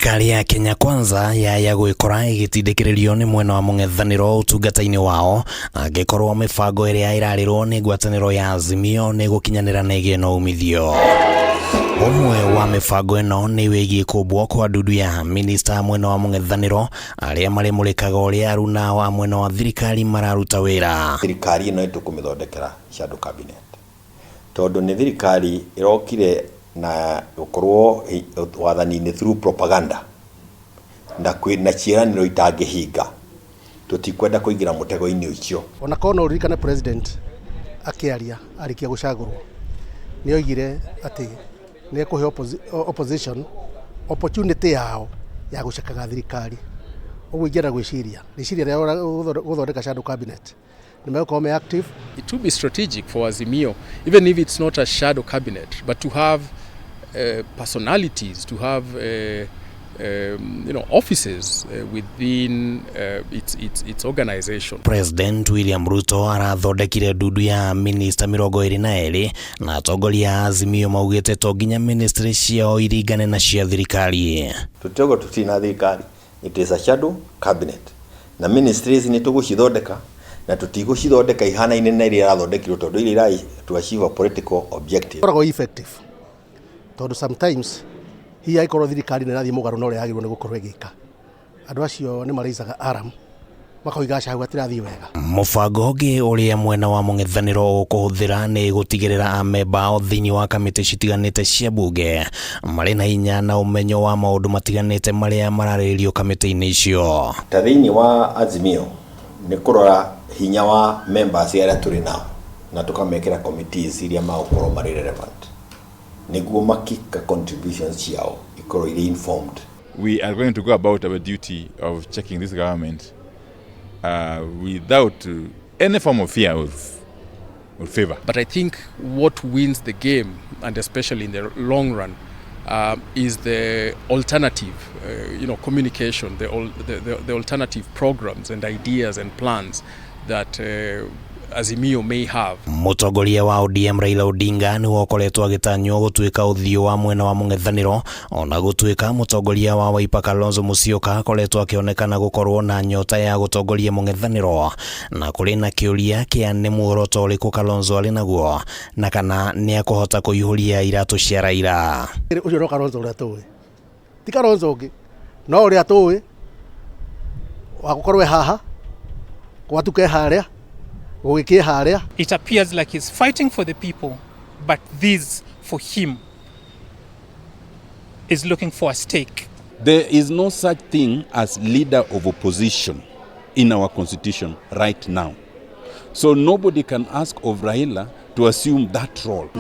Thirikari ya Kenya Kwanza yaya gwĩkora ĩgĩtindĩkĩrĩrio nĩ mwena wa mũng'ethanĩro ũtungata-inĩ wao angĩkorwo mĩbango ĩrĩa ĩrarĩrwo nĩ ngwatanĩro ya Azimio nĩ gũkinyanĩra na ĩgĩe na umithio. Ũmwe wa mĩbango ĩno nĩ wĩgiĩ kũmbwo kwa ndundu ya minista mwena wa mũng'ethanĩro arĩa marĩmũrĩkaga ũrĩa aruna wa mwena wa thirikari mararuta wĩra. Thirikari ĩno nĩtũkũmĩthondekera shadow cabinet tondũ nĩ thirikari ĩrokire na gũkorwo wathani-inĩ through propaganda na na ciĩranĩro itangĩhinga. Tũtikwenda kũingĩra mũtego-inĩ ũcio. Ona korwo no ũririkane president akĩaria arĩkia gũcagũrwo nĩ oigire atĩ nĩ ekũhe opposition opportunity yao ya gũcekaga thirikari. Ũguo ingĩenda gwĩciria rĩciria rĩa gũthondeka shadow cabinet nĩ megũkorwo me active. It will be strategic for Azimio, even if it's not a shadow cabinet, but to have personalities, to have offices within its organization. President William Ruto arathondekire ndundu ya minista 22 na atongoria a Azimio maugĩte to nginya ministry ciao iringane na cia thirikari. Tũtirauga tũtirĩ na thirikari. It is a shadow cabinet na ministries nĩ tũgũcithondeka na tũtigũcithondeka ihanaine na iria irathondekirwo tondũ iria ira to achieve a political objective. Ĩkoragwo effective tondũ sometimes hihi angĩkorwo thirikari nĩ ĩrathiĩ mũgarũ na ũrĩa yagĩrĩirwo nĩ gũkorwo ĩgĩka, andũ acio nĩ maraisaga alarm, makoiga aca, hau hatirathiĩ wega. Mũbango ũngĩ ũrĩa mwena wa mũng'ethanĩro ũkũhũthĩra nĩ gũtigĩrĩra amemba ao thĩinĩ wa kamĩtĩ citiganĩte cia bunge marĩ na hinya na ũmenyo wa maũndũ matiganĩte marĩa mararĩrĩrio kamĩtĩ-inĩ icio. Ta thĩinĩ wa Azimio nĩ kũrora hinya wa members arĩa tũrĩ nao na tũkamekĩra committees iria magũkorwo marĩ relevant nĩguo makika contributions ciao ikorwo irĩ informed. We are going to go about our duty of checking this government without any form of fear or favor. But I think what wins the game, and especially in the long run, is the alternative communication, the alternative programs and ideas and plans that Azimio may have. Mũtongoria wa ODM Raila Odinga nĩwe ũkoretwo agĩtanywo gũtuĩka ũthiũ wa mwena wa mũng'ethanĩro, ona gũtuĩka mũtongoria wa Wiper Kalonzo Musyoka akoretwo akĩonekana gũkorwo na nyota ya gũtongoria mũng'ethanĩro, na kũrĩ na kĩũria kĩa nĩ muoroto ũrĩkũ Kalonzo arĩ naguo na kana nĩ akũhota kũihũria iratũ cia Raila. Ũcio no Kalonzo ũrĩa tũĩ, ti Kalonzo ũngĩ, no ũrĩa tũĩ wa gũkorwo e haha gwatuka e harĩa gũgĩkĩ harĩa. It appears like he's fighting for the people, but this for him is looking for a stake. There is no such thing as leader of opposition in our constitution right now. So nobody can ask of Raila to assume that role.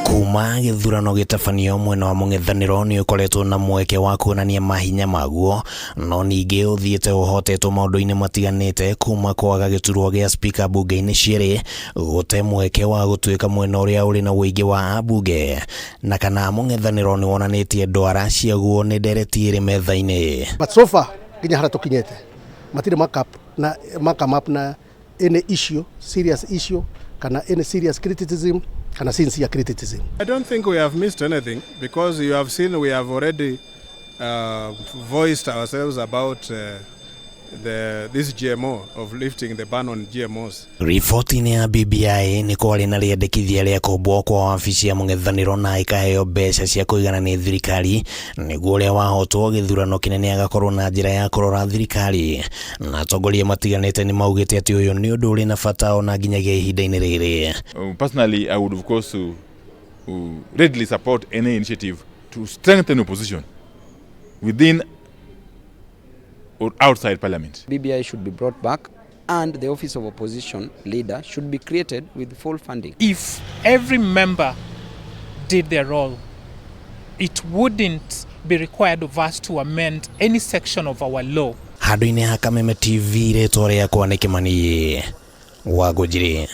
Kuma gĩthurano gĩtabanio, mwena wa mũng'ethanĩro nĩ ũkoretwo na mweke wa kuonania mahinya maguo, no ningĩ ũthiĩte ũhotetwo maũndũ-inĩ matiganĩte, kuma kwaga gĩturwa gĩa spika mbunge-inĩ cierĩ, gũte mweke wa gũtuĩka mwena ũrĩa ũrĩ na ũingĩ wa ambunge, na kana mũng'ethanĩro nĩ wonanĩtie ndwara ciaguo nĩ ndereti ĩrĩ metha-inĩ. But so far nginya harĩa tũkinyĩte matirĩ na makame up na any issue, serious issue, kana any serious criticism kana sincere criticism. I don't think we have missed anything because you have seen we have already voiced ourselves about this GMO, of lifting the ban on GMOs. Riboti-inĩ ya BBI nĩ kwarĩ na rĩendekithia rĩa kũmbwo kwa wabici ya mũng'ethanĩro na ĩkaheo mbeca cia kũigana nĩ thirikari nĩguo ũrĩa wahotwo gĩthurano kĩnene agakorwo na njĩra ya kũrora thirikari, na atongoria matiganĩte nĩ maugĩte atĩ ũyũ nĩ ũndũ ũrĩ na bata ona nginyagia ihinda-inĩ rĩrĩ. Personally, I would of course readily support any initiative to strengthen opposition within or outside parliament. BBI should be brought back and the office of opposition leader should be created with full funding. If every member did their role, it wouldn't be required of us to amend any section of our law. Handũ-inĩ ha Kameme TV, rĩtwa rĩakwa nĩ Kĩmani wa Ngũnjiri.